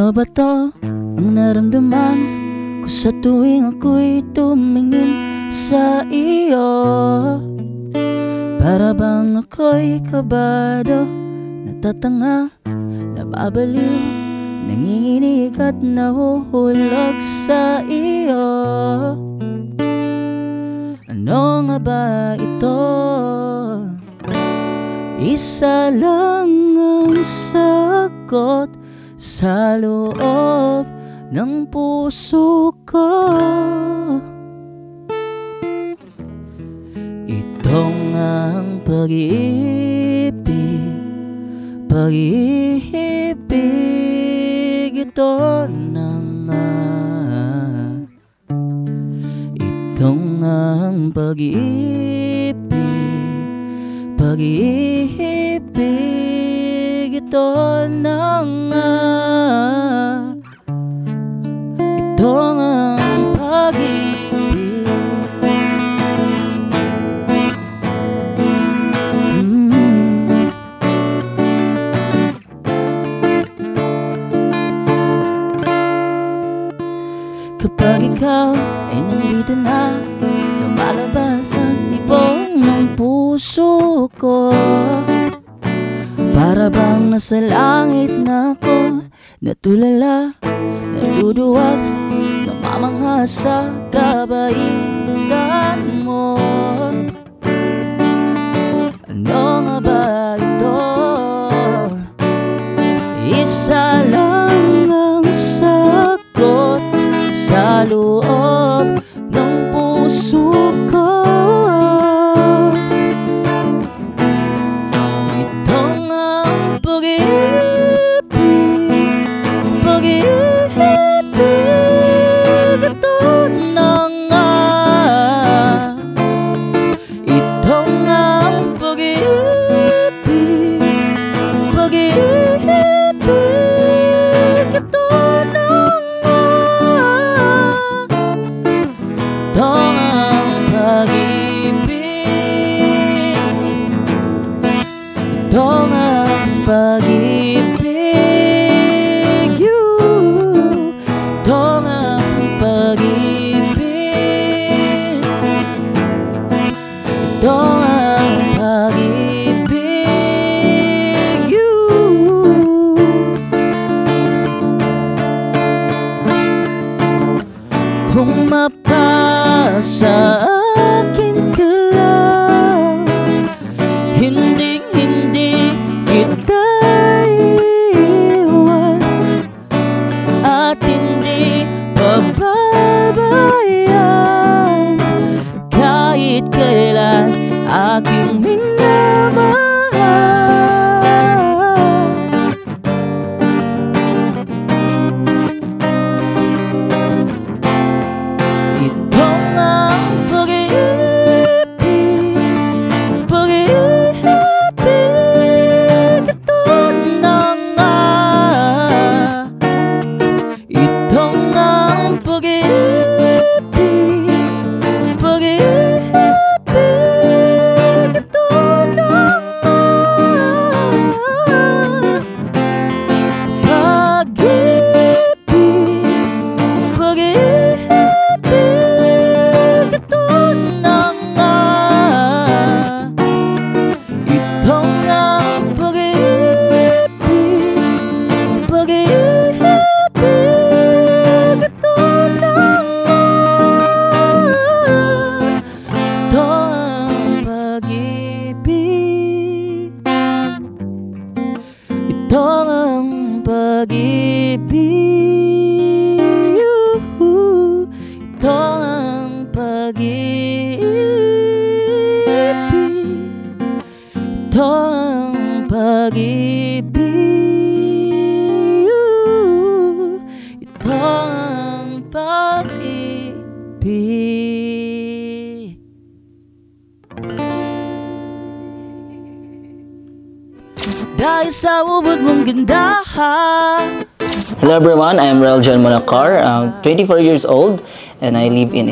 Ano ba to ang naramdaman ko sa tuwing ako'y tumingin sa iyo? Para bang ako'y kabado, natatanga, nababaliw, nanginginig at nahuhulog sa iyo. Ano nga ba ito? Isa lang ang sagot sa loob ng puso ko. Ito nga ang pag-ibig, pag-ibig, ito na nga. Ito nga ang pag-ibig, pag-ibig, ito na nga. Ito nga ang pag-ibig. Kapag ikaw ay nandito na, lumalabas ang tibok ng puso ko. Para bang nasa langit na ako, natulala, naduduwag, namamangha sa kabaitan mo. Ano nga ba ito? Isa lang ang sagot sa loob ng puso ko. Ito nga ang pag-ibig, pag-ibig, ito na nga. Ito nga ang pag-ibig, pag-ibig, ito na nga. Ito nga ang pag-ibig, ito nga ang pag-ibig, you. Ito nga ang pag-ibig, ito nga ang pag-ibig, you. Kung mapasa akin ka lang, hindi hindi kita iiwan at hindi pababayaan kahit kailan aking minamahal. Ito nga ang pag-ibig, pag-ibig, ito na nga. Ito nga ang pag-ibig, pag-ibig, ito na nga. Pag-ibig, pag-ibig, ito na nga. Ito nga ang pag-ibig, pag-ibig, ito na nga. Ito ang pag-ibig, ito ang pag-ibig, ito ang pag-ibig, ito ang pag-ibig, ito ang pag-ibig. Dahil sa ubod mong ganda. Hello everyone, I am Rel John Monacar. I'm 24 years old and I live in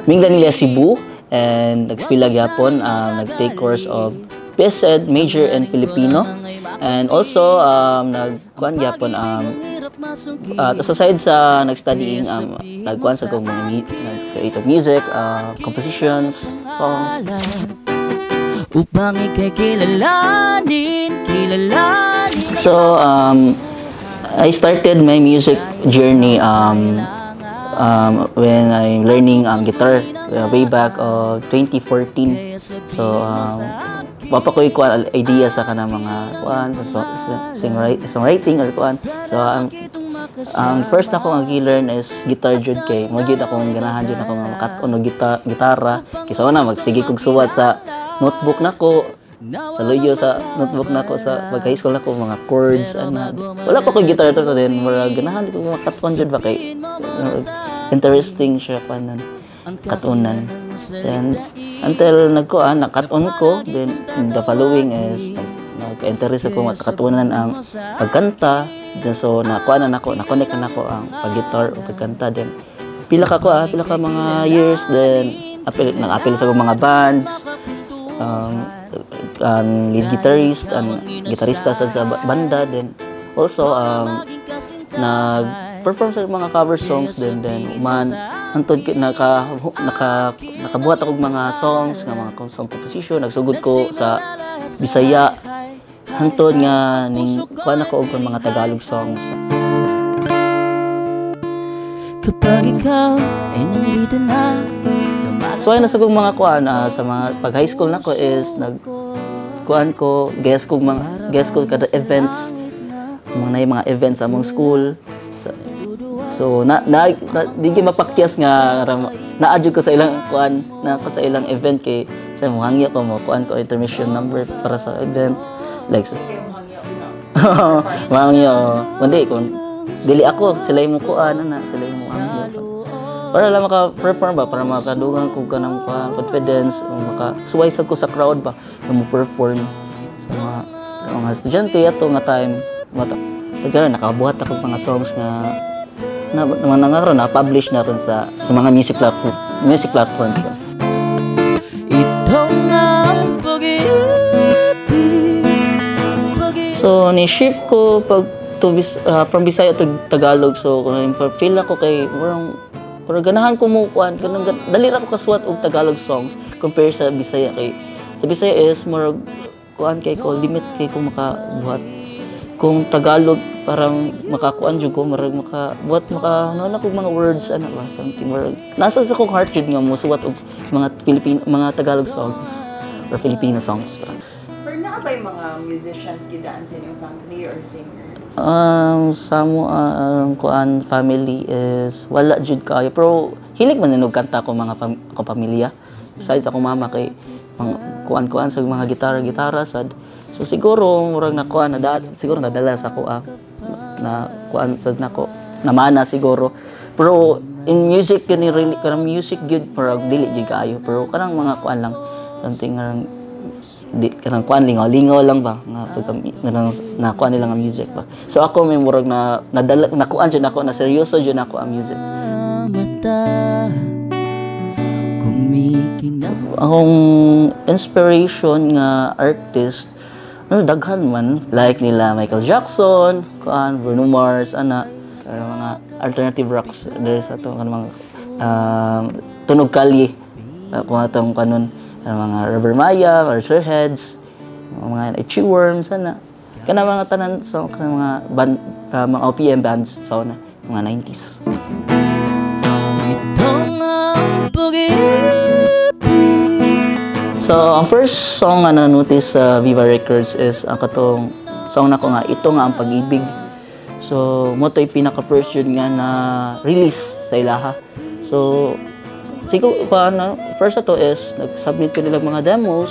Minglanilla, Cebu. And nagspila gyapon, nag-take course of BSED major in Filipino. And also, nagkuan gyapon, Tas aside sa nag-studying, nagkuan sa kong mga nag-create of music, compositions, songs. Upang ika'y kilalanin, kilalanin. So, I started my music journey when I'm learning guitar way back 2014. So, wa pa ko'y kuan idea sa kanang mga kuan sa songwriting or kuan. So, ang first na akong gi-learn is guitar jud kay mo gyud akong ganahan jud ako nga makat-on og gitara. Kaysa una magsige kog suwat sa notebook nako, sa luyo sa notebook nako sa pag high school nako, mga chords ana. Wala pa koy guitar to, then murag ganahan ko makat-on jud ba kay interesting siya kanan katunan. Then until nagkuan, nakat-on ko, then the following is nag-interest ako makatunan ang pagkanta. Then so nakuan na nako, na-connect na nako ang pag-guitar o pagkanta. Then pila ka mga years, then apil, nag-apil sa akong mga bands, ang lead guitarist, ang gitarista sa banda. Then also nag-perform sa mga cover songs then man hantod naka naka nakabuhat ako og mga songs nga mga song composition. Nagsugod ko sa Bisaya hantod nga ning kuan ako og mga Tagalog songs. Kapag ikaw ay nandito na. So ay nasa kong mga kuan sa mga pag high school nako is nag kuan ko, guest ko, mga guest ko kada events, mga na mga events sa among school. So na di gyud mapakyas nga naa jud ko sa ilang kuan na ko sa ilang event kay sa mo hangyo ko, mo kuan ko intermission number para sa event like so, mahangyo. Kundi kung dili ako, sila mo kuan ana, sila mo hangyo para lang maka-perform ba, para makadugang ko kanang kuan confidence o maka suway sa ko sa crowd ba nga mo perform sa mga estudyante ato nga time. Mata karon nakabuhat ako mga songs nga na na na nga na publish na ron sa mga music platform ko. Ito ang pag-ibig. So ni shift ko pag from Bisaya to Tagalog. So kung feel ako kay murang pero ganahan ko mo kuan kanang dali ra ko kasuwat og Tagalog songs compare sa Bisaya, kay sa Bisaya is murag kuan kay ko, limit kay ko makabuhat. Kung Tagalog, parang makakuan jud ko, murag makabuhat, maka ano na kog mga words ana ba, something murag nasa sa kong heart jud nga mo suwat og mga Filipino, mga Tagalog songs or Filipino songs pa. Pero naa ba yung mga musicians gidaan sa inyong family or singers? Sa mo ang kuan family is wala jud kayo, pero hilig man og kanta ko mga akong pamilya. Besides akong mama kay mga kuan-kuan sa mga gitara-gitara sad. So siguro murag na kuan na siguro nadala sa ko na kuan sad nako, namana siguro. Pero in music kani really kanang music gyud murag dili jud kaayo, pero kanang mga kuan lang, something nga di kanang kuan, lingaw-lingaw lang ba nga pagka kanang nakuan nila nga music ba. So ako may murag na nadala, nakuan jud ako na seryoso jud ako ang music. Mata kumikinang. Akong inspiration nga artist, ano, daghan man, like nila Michael Jackson, kuan, Bruno Mars ana, or mga alternative rocks. There's ato kanang mga tunog kalye, kung atong kanon ang mga Rivermaya or Heads, mga Itchy Worms ana, kana mga tanan sa mga band, mga OPM bands sa una, mga 90s. Ito ang pag-ibig. So, ang first song nga na-notice sa Viva Records is ang katong song nako nga "Ito Nga Ang Pag-ibig". So, mo to'y pinaka first yun nga na release sa ilaha. So, siguro pa na first ato is nag-submit ko nila mga demos.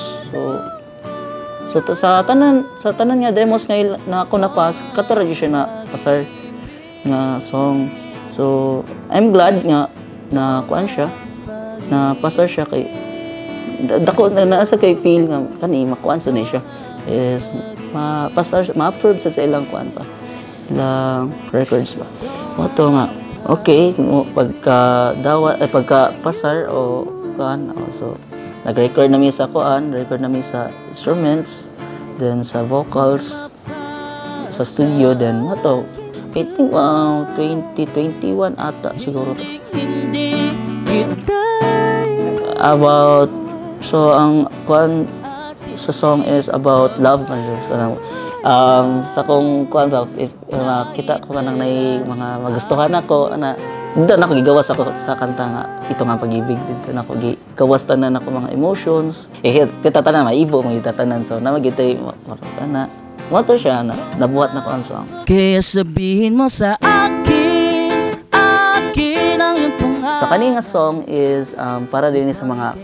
So sa tanan nga demos nga na ako na pass, kato ra gyud siya na pasar nga song. So, I'm glad nga na kuan siya, na pasar siya kay dako na nasa kay feel nga kani makuan sa ni siya is ma-pasar, ma-approve sa ilang kuan pa, ilang records ba. Mo to nga okay mo pagka dawa eh, pagka pasar o kuan o, so nag-record na mi sa kuan, record na mi sa instruments, then sa vocals sa studio. Then mo to I think 2021 ata siguro to. Hindi kita About, so ang kuan sa song is about love man jud. Kanang, sa kong kuan ba, if kita ko kanang nay mga magustuhan ako ana, dito na ako gigawas ako sa kanta nga "Ito Nga Pag-ibig". Dito na ako gigawas tanan ako mga emotions, eh kita tanan maibo mga tanan, so na magitay ana mo to siya na nabuhat na ko ang song. Kaya sabihin mo sa akin, akin ang iyong pangalan. So kani nga song is para din sa mga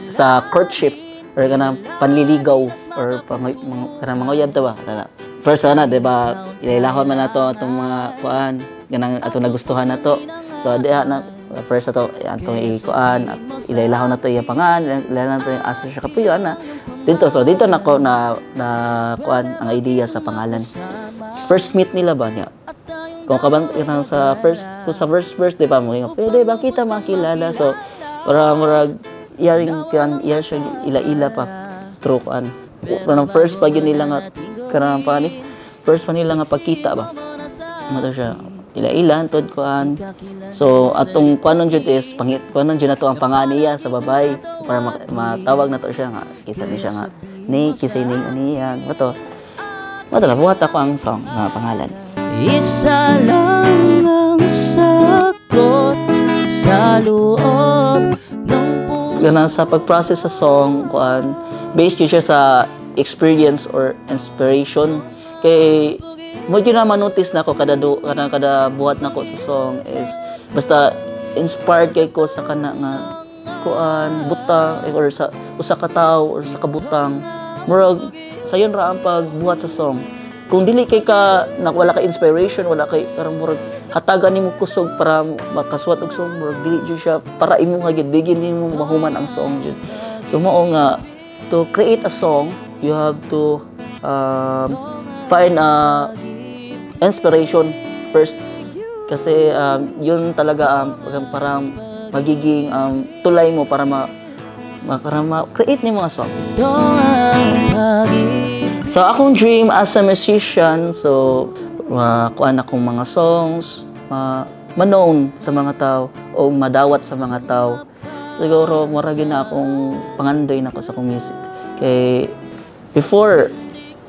sa courtship or kanang panliligaw or pang, mga, kanang mga uyab ta ba. Kana. First ana, di ba, ilailahon man nato atong mga kuan kanang atong nagustuhan nato. So diha na first ato atong ikuan, ilailahon nato iyang pangalan, ilailahon nato yung asa siya kapuyo ana. Dito, so dito nako na na kuan ang idea sa pangalan. First meet nila ba niya? Kung kaban kanang sa first, kung sa first verse, di ba, mo ingon, "Pwede ba kita makilala?" So para murag iya yung kuan, iya siya ila-ila pa through kuan. Kanang first pa gyud nila nga kanang pa ni first pa nila nga pagkita ba. Mo to siya ila-ila hantod kuan. So atong kuanon jud is pangit kuanon jud nato ang pangalan niya sa babay para matawag nato siya nga kinsa ni siya nga ni kisay ni niya mo to. Mo to buhat ako ang song nga pangalan. Isa lang ang sagot sa loob ng puso. Ganang sa pag-process sa song kuan, based yun siya sa experience or inspiration, kay mo gyud na ma-notice na ako kada do, kada kada buhat nako sa song is basta inspired kay ko sa kana nga kuan buta or sa usa ka tawo or sa kabutang. Murag sayon ra ang pagbuhat sa song. Kung dili kay ka na wala ka inspiration, wala kay karang murag hatagan nimo kusog para makasuwat og song, murag dili jud siya para imo nga gyud, di gyud nimo mahuman ang song jud. So mao nga to create a song, you have to find a inspiration first kasi yun talaga ang parang magiging tulay mo para para ma-create ni mga song. Ito ang pag-ibig. So akong dream as a musician, so kuan akong mga songs, ma-known sa mga tao o madawat sa mga tao. Siguro mura gyud na akong pangandoy nako sa akong music. Kay before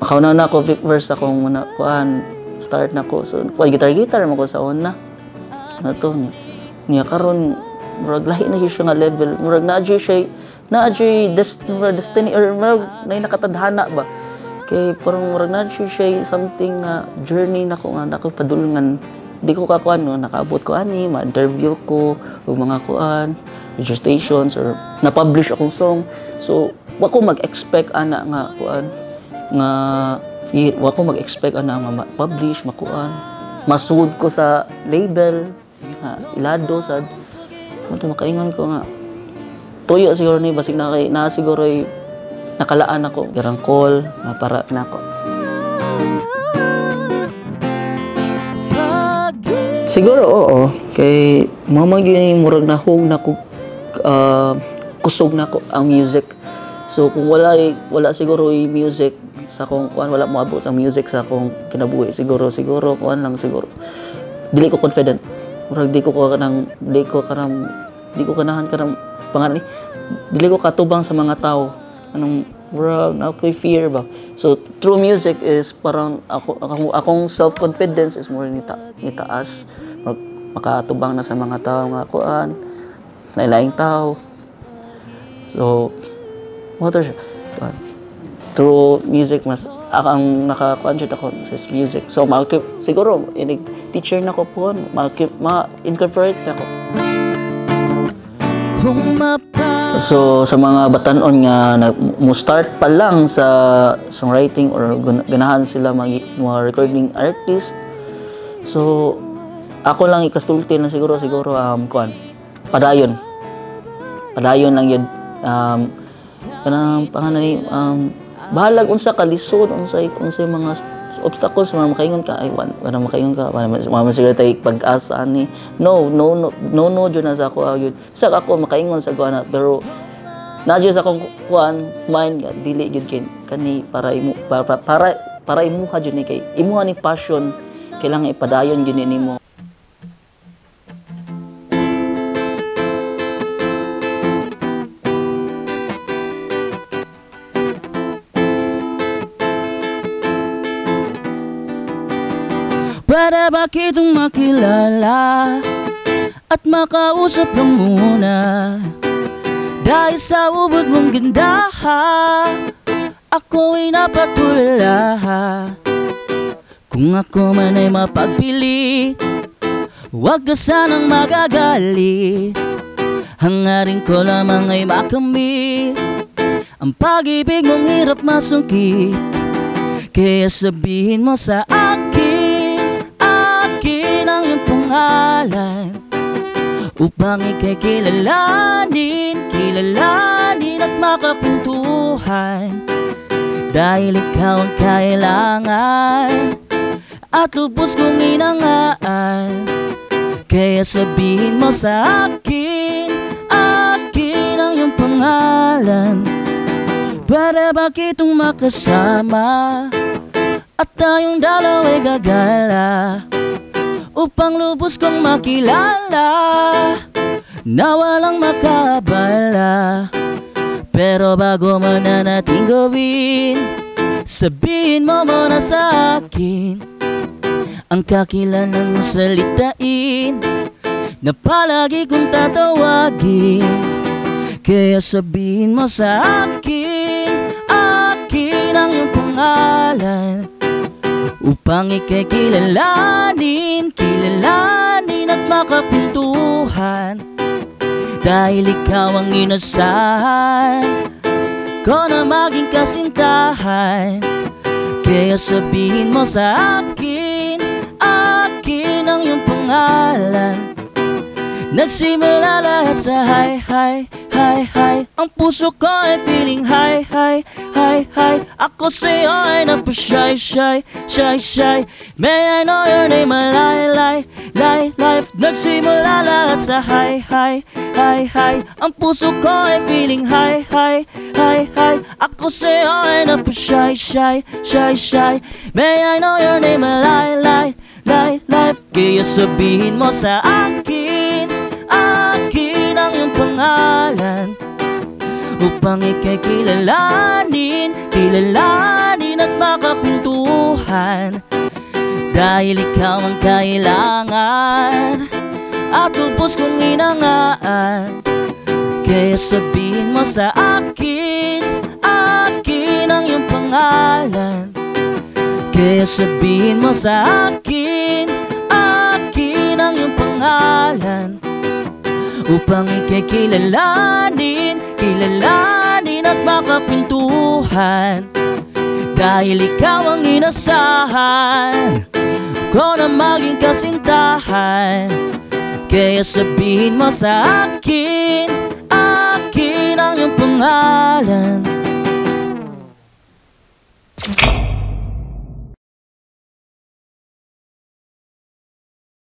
makauna na ako verse akong una kuan start na ko. So kuan guitar guitar mo ko sa una. Na to niya. Niya karon murag lahi na gyud siya nga level. Murag naa jud siya naa jud murag destiny or murag nay nakatadhana ba. Kay parang murag naa jud siya something nga journey nako nga nako padulngan. Di ko kakuan no, nakaabot ko ani, ma-interview ko ug mga kuan, radio stations or na-publish akong song. So wa ko mag-expect ana nga kuan nga wa ko mag-expect ana nga ma-publish, makuan. Masud ko sa label nga ilado sad. Mo to makaingon ko nga tuyo siguro ni basig na kay na siguro ay nakalaan ako garang call nga para nako. Siguro oo, kay mao man gyud ni murag nahug na ko kusog na ko ang music. So kung wala wala siguro yung music sa akong kuan, wala moabot ang music sa akong kinabuhi, siguro siguro kuan lang siguro. Dili ko confident. Murag di ko kanang di ko kanang di ko ganahan kanang pangalan ni dili ko katubang sa mga tao. Anong murag na ako'y fear ba. So through music is parang ako akong, akong self-confidence is more nita nitaas. Makatubang na sa mga tao nga kuan, lailaing tao. So mo to siya. Kuan. Through music mas ang nakakuan jud ako sa music. So siguro inig teacher na ko po, ma-incorporate na ko. Kung mapa So sa mga batan-on nga mo start pa lang sa songwriting or ganahan sila mga recording artist. So ako lang ikastulti na siguro siguro kuan padayon. Padayon lang yun. Kanang pangalan ni bahalag unsa ka lisod, unsay unsay mga obstacles mga makaingon ka ay wan kanang makaingon ka wala man siguro tay pag-asa ani. No, no, no, no, no jud na sa ako gyud. Sa ako makaingon sa kuan na, pero na jud sa akong kuan mind nga dili jud kay kani para imo para para, para, para imuha jud ni kay imuha ni passion. Kailangan ipadayon gyud ni nimo. Para ba kitong makilala at makausap lang muna? Dahil sa ubod mong ganda, ako ay napatulala. Kung ako man ay mapagpili, huwag ka sanang magagali. Hangarin ko lamang ay makamit ang pag-ibig mong hirap masungkit. Kaya sabihin mo sa akin, akin ang iyong pangalan, upang ika'y kilalanin, kilalanin at makakwentuhan. Dahil ikaw ang kailangan at lubos kong inangaan. Kaya sabihin mo sa akin, akin ang iyong pangalan, para ba kitong makasama at tayong dalawa'y gagala, upang lubos kong makilala na walang makabala. Pero bago man na natin gawin, sabihin mo muna sa akin ang kakilanang mong salitain na palagi kong tatawagin. Kaya sabihin mo sa akin, akin ang iyong pangalan, upang ika'y kilalanin, kilalanin at makakwentuhan. Dahil ikaw ang inasahan ko na maging kasintahan. Kaya sabihin mo sa akin, akin ang iyong pangalan. Nagsimula lahat sa hi, hi, hi, hi. Ang puso ko ay feeling high, high, high, high. Ako sa'yo ay napa-shy, shy, shy, shy. May I know your name, my lie, lie, lie, life. Nagsimula lahat sa hi, hi, hi, hi. Ang puso ko ay feeling high, high, high, high. Ako sa'yo ay napa-shy, shy, shy, shy. May I know your name, my lie, lie, lie, life. Kaya sabihin mo sa akin, akin ang iyong pangalan, upang ika'y kilalanin, kilalanin at makakwentuhan. Dahil ikaw ang kailangan at lubos kong inangaan. Kaya sabihin mo sa akin, akin ang iyong pangalan. Kaya sabihin mo sa akin, akin ang iyong pangalan, upang ika'y kilalanin, kilalanin at makakwentuhan. Dahil ikaw ang inasahan ko na maging kasintahan. Kaya sabihin mo sa akin, akin ang iyong pangalan.